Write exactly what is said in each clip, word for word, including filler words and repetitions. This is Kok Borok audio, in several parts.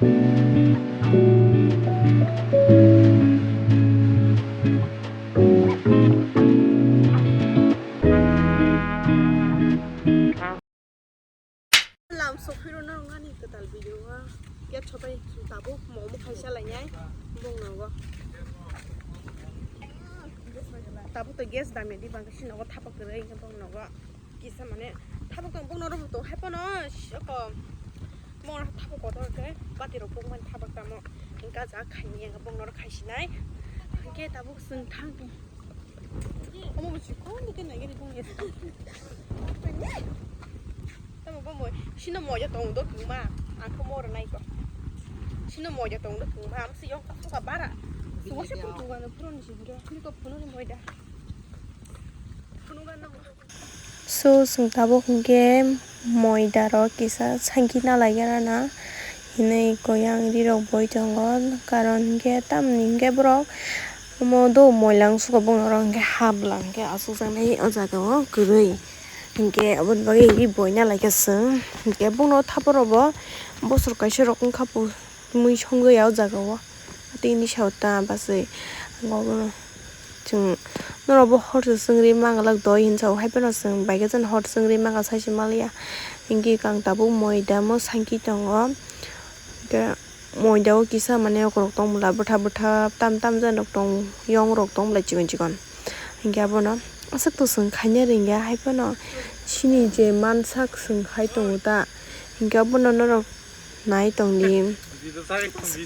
Lam sokphiro norok ani kwtal video o gate sobai tabuk momo khaisa lainai bongnogo. Tabuk to gas damya di bangkhe sinogo thapa kwrwi bongnogo kisa mane thapa tong bongno robo tong hai phano soko bongno thapa kotor khe bati rok bongmani thapa tamo gaja khaini bongno rok khaisinai hinkhe tabuk chwng thang. Omo bo chikon de kena gari bung ya. Tamo bo moi sino moja tong do kma. Ang ko mor nai ko. Sino moja tong do kma. Am si yong ka ka bara. Suwa se pun tunga no puro ni si bura. Ni ko punu ni moja. Punu ga no. So, chwng tabuk hinkhe moida rok kisa sangki na lai gana na hinwi koyang ri rok boi tongo, karon hinkhe tamni hinkhe borok omo do moila wngsugo bongno rok hinkhe habla hinkhe aswk jaknai o jaga o kwrwi hinkhe aboni bagwi ri boi na lai kha chwng hinkhe bongno thapa rok bo bosor kaisa rok wngkha pu. Mui songwi ya o jaga o. Tini sao ta bwswi. Ang obo chwng norok bo hor se chwngri manglak doi hinwi sao hai phano chwng bai khe chwng hor chwngri mangla sai se maliya. Hinkhe ang tabuk moida mo sangki tongo. Hinkhe moida o kisa mane okorok tong bwla bwtha bwtha tam tam jani rok tong yong rok tong bwla chikon chikon. Hinkhe abono aswk to chwng khaina rwngya hai phano chini je mansak chwng khai tongo ta. Hinkhe abono norok. Nai tongdi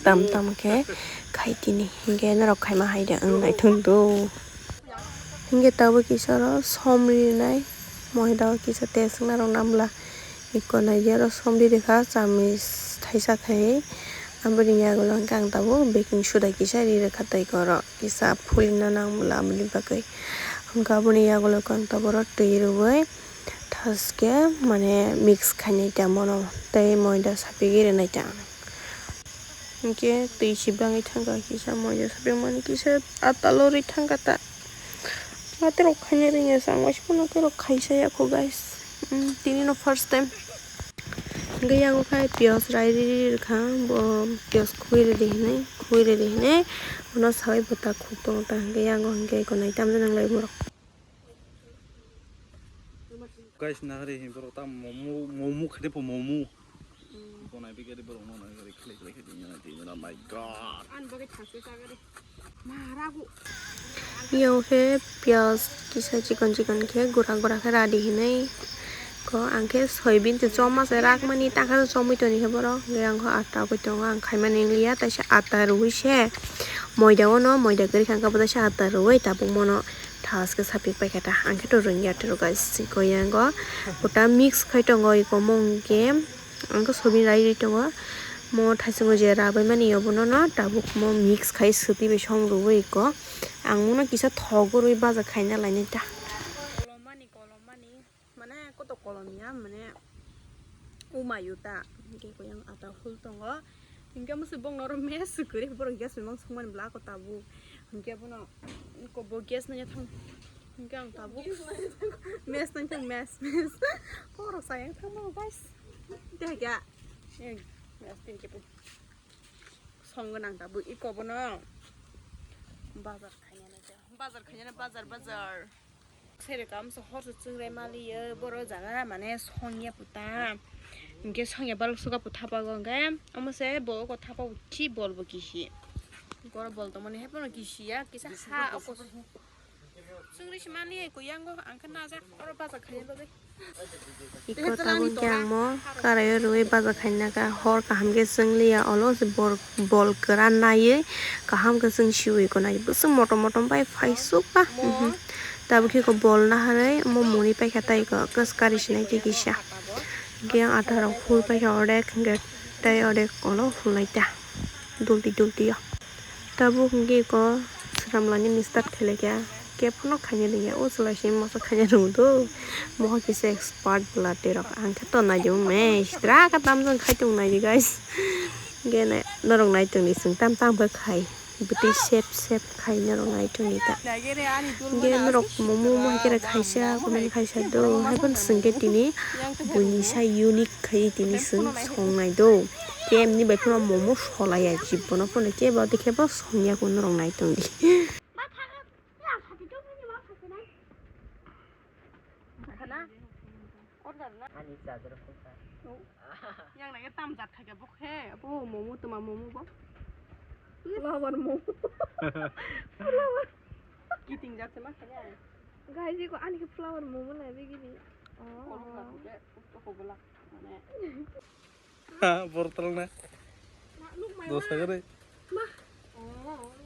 tam tam khe khai tini hinkhe norok khaima hai de wng naithok do. Hinkhe tabuk kisa oro som rinai moida o kisa test wngna rok nambla ikko naidi oro som ri rikha chamis thaisa khai aboni yagulo hinkhe ang tabuk baking soda kisa ri rikha tei oro kisa phulina nang bwla aboni bagwi hinkhe aboni yagulo khe ang tabuk oro twi rwui. Thaske mane mix khainai ta mono tei moida sapigwi rwnai ta. Hinkhe twi se bangwi thangkha kisa moida sapikmani kisa ata lorwi thangkha ta. Aterok khaina rwngya se ang waisa phano aterok khaisa ya kho guys. Tini no first time. Hinkhe yango khe piyaj rai riri rwkha bo piyaj khugwi rwdi hinwi khugwi rwdi hinwi bono sawi bwta khuk tongo ta hinkhe yango hinkhe eko nai tamjani nanglai borok. Guys, nahari hin borok ta momo, momo khade po momo. Bonai bigari borok no nahari khlai khlai khade yana di yana, my god. An bagwi thangswi chagari. Marabu. Yo khe piyaj kisa chikon chikon khe gura gura khe radi hinai. Ko ang khe soybean te choma se rakmani takha chomwi toni khe borok. Ge ang kho atta koi tongo ang khaimani liya taisa atta rwi se. Moida ono moida kwrwi kha ang khe bo taisa atta rwi tabuk mono. Thaske sapik paikha ta, ang khe to rwngya toro guys, sikoyango kota mix khai tongo iko mung khe, ang khe sobi rai ri tongo, mo thaisingo je rabai mani obono no tabuk mo mix khai swtwi bai song rwui iko, ang mono kisa thok rwui baja khaina lainai ta. Mane koto kolom ya, mane umayu ta, hinkhe koyang ata hul tongo, hinkhe musi bongno oro mes kwrwi borok gas bai mang songmani bwla ako tabuk, hinkhe bono bo gas nanya thang, hinkhe ang tabuk mes nanya thang mes mes, borok sayang thang mano guys, tei kya, mes tei kya song gwnang tabuk iko bono bazar khaina bazar khaina bazar bazar. Sere kam se hor se chwngrai maliyo, boro jaga mane songya puta. Hinkhe songya balok suka puta pago hinkhe, omo se bo ko thapa uthi bol bo kisi. Goro bol tongmani hai phano kisi ya, kisa ha oko. Chwngri se mani ko yango, ang khe najak, oro baja khaina bagwi. Iko tabuk khe ang mo karai o rwui baja khaina kha, hor kaham khe chwng liya, olo se bor. Bol kwran naiwi kaham khe chwng siwi eko nai bwswk motom motom bai phaisukma. Tabuk khe eko bol naharwi omo muni paikha tei eko kwchwkari sinai tei kisa. Hinkhe ang atarok hul paikha ordek hinkhe tei ordek olo hulai ta dulti dulti o. Tabuk hinkhe eko swram lainani start khlai kha. Khe phano khaina rwngya, o chwla simi masa khaina rwngdo. Moha kisa expert bwla tei rok ang khe to naidi mung me sitra ka tamjang khai tong naidi guys. Hinkhe norok nai tongdi chwng tam tam khe khai. Bwtwi sep sep khaina rok nai tongwi ta. Hingke norok momo momo hai khe khaisa, comment khaisa do, hai phano swngkhe tini buini sa unique khai tini swng songnai do. Kemni bai phano momo solai ya, jibono phano kebo tei kebo songya khe norok nai tongdi. Ani chador khusa. Yang nai tam jat khai bo khe, abo momo toma momo bo. Flower momo. Flower. Kiting jat se ma khanya. Guys, iko ani ke flower momo lai be gini. Oh. Kolok la tu ke, usto ko gula. Mane. Borok twlangna. Dos taka re.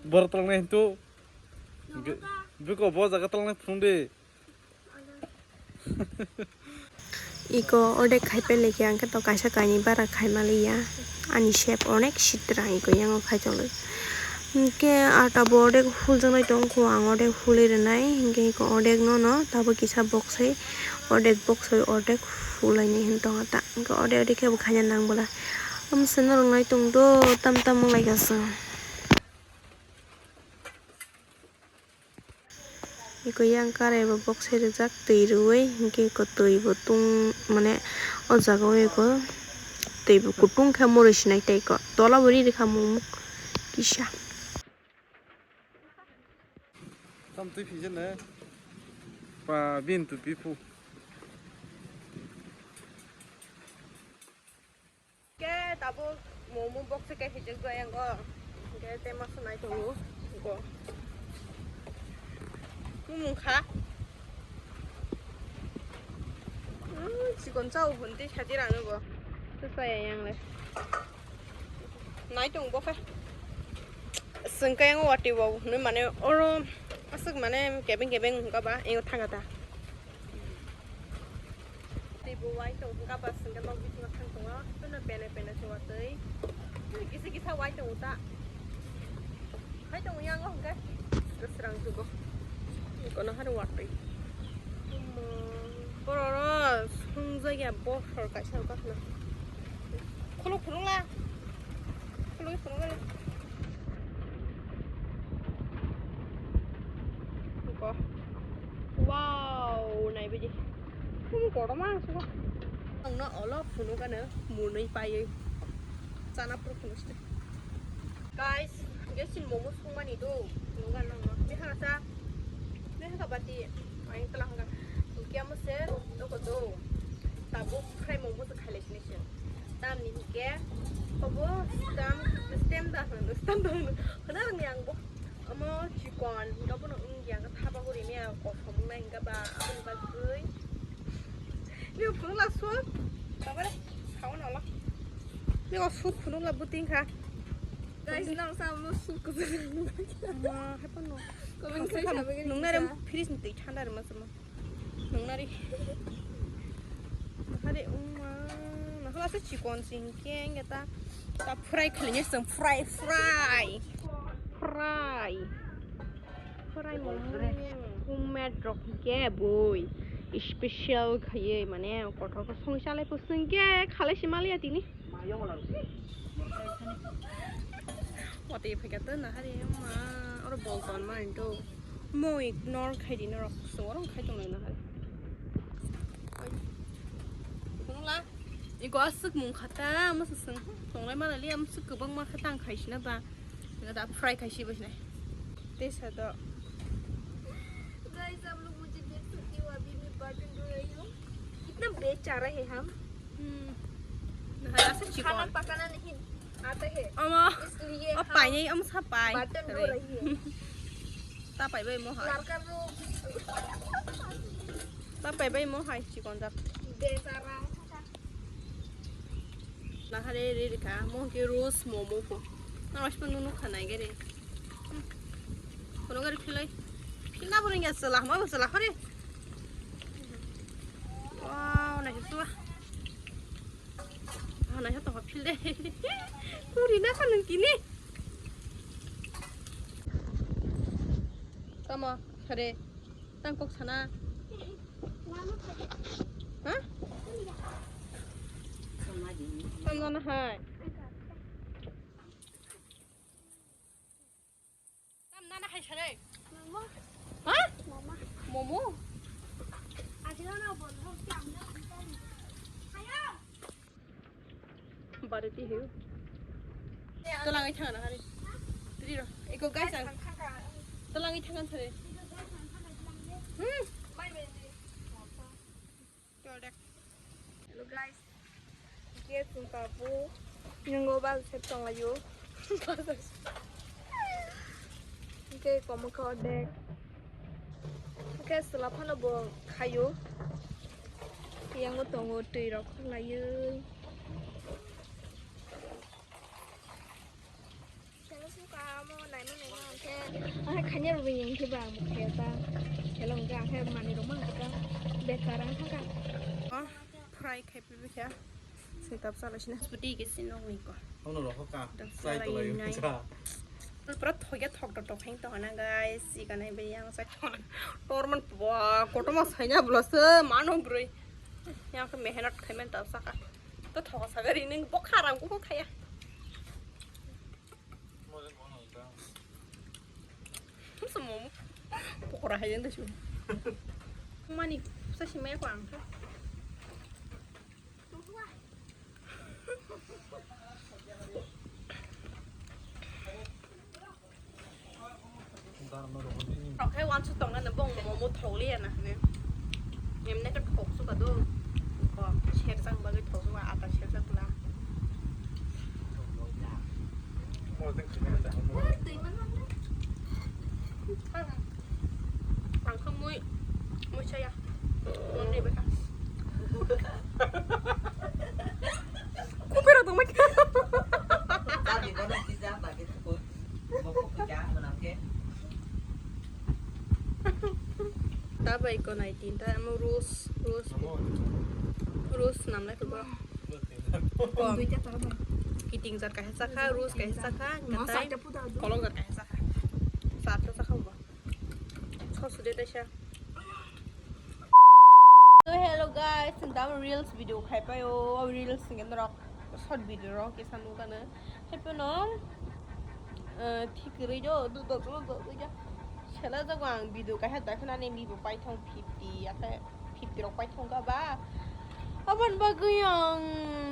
Borok twlangna hintu. Biko bo jaga twlangna phunung de. Iko ordek khai pelai khe, ang khe to kaisa kainwi bara khai maliya. Ani sep onek sitra iko yango khai tongwi. Hingke ata bo ordek huljaknai tongkho, ang ordek huli rwnai. Hingke iko ordek no no tabuk kisa boksai, ordek boksai, ordek hulainai hin tongo ta. Hingke ordek ordek khe bo khaina nang bwla. Amswk no rwngnai tong do, tam tam wng lai kha chwng. Iko yang karai bo boksai rijak twi rwui, hingke iko twi bo tung, mane o jaga o iko twi bo kutung khe mori sinai tei iko tola bo ri rikha mung kisa. Tam twi phijene pa bin tu pipu. Ke tabuk momo box se ke hijik do yang go. Ke te ma sunai tongo. Go. Mumung kha. Hmm, chikon chao hunti khati rano go. Tu saya yang le. Nai tong bo kha. Sengkang wati wow. Nui mane oro asuk mane kebeng kebeng hingka ba. Ingo thanga ta. Tei bo wai tong hwnkha ba sengkhe nok bisingo thang tongo, hwnkheno pene pene se watwi. Kisa kisa wai tongo ta. Hai tongo yango hwnkhe kwsrang jugo. Kono hari watwi. Borok oro songjakya bohrok kaisa rok khna. Khuluk phunukla. Khuluk phunukla. Wow, naibaidi. Kumu kotorma ang sugo. Ang no olo phunuk ano mwnwi paiwi. Chana phuru phunuk site. Guys, guys, chini momo songmani do. Phunuk ano ang no. Bihara sa. Bihara bati. Ang tala hangka. Kya mo se, noko do. Tabuk fry momo se khailai sini se. Tamni hingke obo stem, stem da hwno, stem da hwno. Hwnarokni ang bo omo chikon hingke obono wngya hingke thapa huri maya kosom wngnai hingke ba aboni bagwi. Nini phunukla suk, tabare sawan olo. Nini suk phunukla buting kha. Guys, nang sa mo suk kwchwng. Ma, hai phano. Comment khai sabai gini nungna re kisa. Fridge ni twi thanda rwma chwma. Nungnari. Nahari, uma. Nahal asa chikon singke, engge ta, ta fry khalinya sang fry, fry. Fry. Fry mo. Homemade rok ke boy. Special khaye, mane, kotor ko song salai po singke, khalai si maliya tini. Watwi phaikha to nahari ma oro bol ton ma to mo ignore khai di norok so oro khai tong nahari. Iko aswk mung khata mo swng tonglai mana li am swk kwbang ma kha tang khai sina ba. Nga da fry khai si ba sinai. Te sa do. Guys, आप लोग मुझे देख सकते हो, अभी मैं बर्तन धो रही हूँ। कितना बेचारा है हम। Hmm. Nahai asa chikon. खाना पकाना नहीं आता है। Ama. इसलिए हम painai, ama sa pai. बर्तन धो रही है। Ta pai bai mo hai. लड़का लोग। Ta pai bai mo hai chikon jak. बेचारा। Nahare re rika mo ke roast momo ko. Na mas pun nunu khana gere. Kono gari philai. Philna bo ringya sala, ma bo sala khore. Wow, na hisua. Ah, na to phil de. Puri na khan tini. Tama, khare. Tang kok sana. Ha? Tama na hai. Ha? Momo? Bareti hiyo. Tolangi thangana hari. Tiri ro. Eko guys ang. Tolangi thangan sare. Hmm. Hello guys. Ke sungkabu. Nungo bal sep tonglayo. Ke komo ka odek. Ke sela phano bo khayo. Yango tongo twi rok khlayo. Khe, ah, khaina rwgwi hwnkhe ba ang bo khe ta. Khela hwnkhe ang khe manwi rok mang kha. Bekar ang thangkha. Oh, fry khai pibi khe. Singtap sala sina. Sputi ke sinok ni ko. Ono rok ka. Dam sai salai to lai nai. Cha. Pura thokya thok to thok heng to na guys. Ikanai be yang sai. Normal wa kotoma saina blo se mano broi. Yang ke mehnat khaimen ta saka. To thok saka ri ning bokha rang ko khaya. Momo pokora hai jeng da shu. Mani sa simai ko ang kha. Rok hai uansuk tongna no bong momo thokliya na hwnwi. Emne khe thok suka do. Ko serjak bagwi thok suka ata serjak bwla. Ang khe mui, mui saya. Mui ni bwkha. Kupirok tongma khe. Ta bai ko nai tin ta amo rose, rose, rose nam lai ko. Kom. Kiting jat kaisa sakha, rose kaisa sakha, katai kolok jat kaisa sakha. Sat ta sakha bo. Sos de ta sha. So hello guys, da reels video khai pai o, reels ngen rok short video rok kisa nukano. Happy no, eh, thik rwi do, du do, du do, du do. Sela jago ang video kaisa dakhe nani mibo paithong fifty, akhe fifty rok paithong ka ba. Abon bagwi ang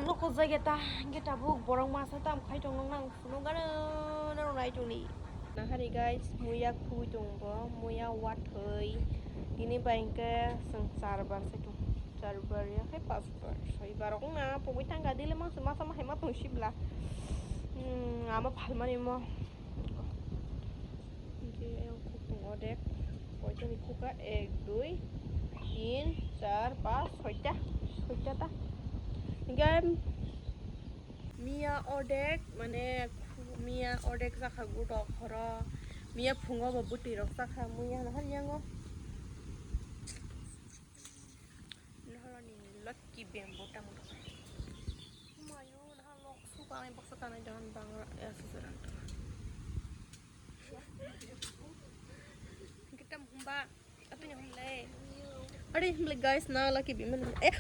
noko jaga ta, hingke tabuk borok masa tam khai tong nang nang phunuk gana, nang nai tongni. Nahari guys, muya khugui tong bo, muya wathwi. Tini bai hingke chwng charbar sai tong, charbar ya khe pas. Soibar rok wngna pogwi tangka dile mangsa masa ma hai ma tong sibla. Hmm, ama phalmani mo. Hingke ayang khuk tong odek. Koitani khuka ek, dui, tin, char, pas, soita. Soita ta. Hingke miya odek, mane miya odek jakha gutok horo. Miya phungo bo bwtwi rok jakha muya nahar yango. Nahoroni lucky bamboo tamo tong. Mayo nahor lok suka ani baksa tanai jangan bangla ya susuran tong. Kita humba atunya humle. Are humle guys na lucky bamboo eh.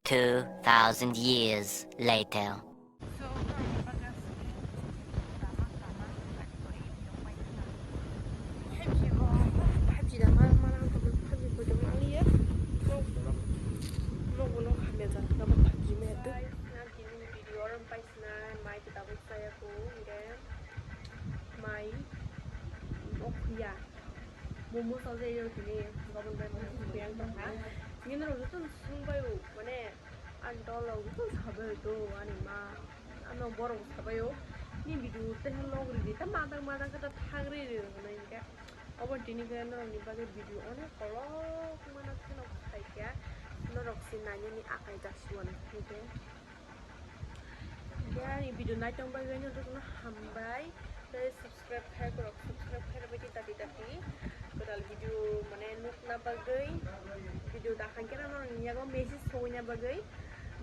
Two thousand years later. So, ang bagas ni tama tama factory yung may tama. Five G ko, five G da ma ma lang ko five G ko jong ang ye. No, no, no, hamya jat ka ba five G me tu. Guys, na tini video ram pais na mai kita bu saya ku nge mai okya. Momo sajai yo tini gobon bai momo yang tong ha. Tini no joto sung bai u mane. Ang dol rok joto sabai do ani ma, ano borok sabai o, ni video teha log ridi ta madang madang khe ta thang ri ri hwnwi hinkhe. Obo tini khe norokni bagwi video onek kolok mano kheno khai khe norok se nainani akai jak suan hinkhe. Hinkhe ani video naitong bagwi no jotono hambai tei subscribe khai borok subscribe khai rwbaidi tati tati. Kwtal video mane nukna bagwi video dakhang khe norokni yago message sogwina bagwi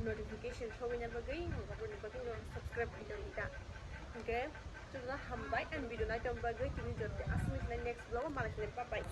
notification sogwina bagwi aboni bagwi norok subscribe khai tongdi ta. Hinkhe jotono hambai ang video naitong bagwi tini joto aswk next vlog o malai sinai bye bye.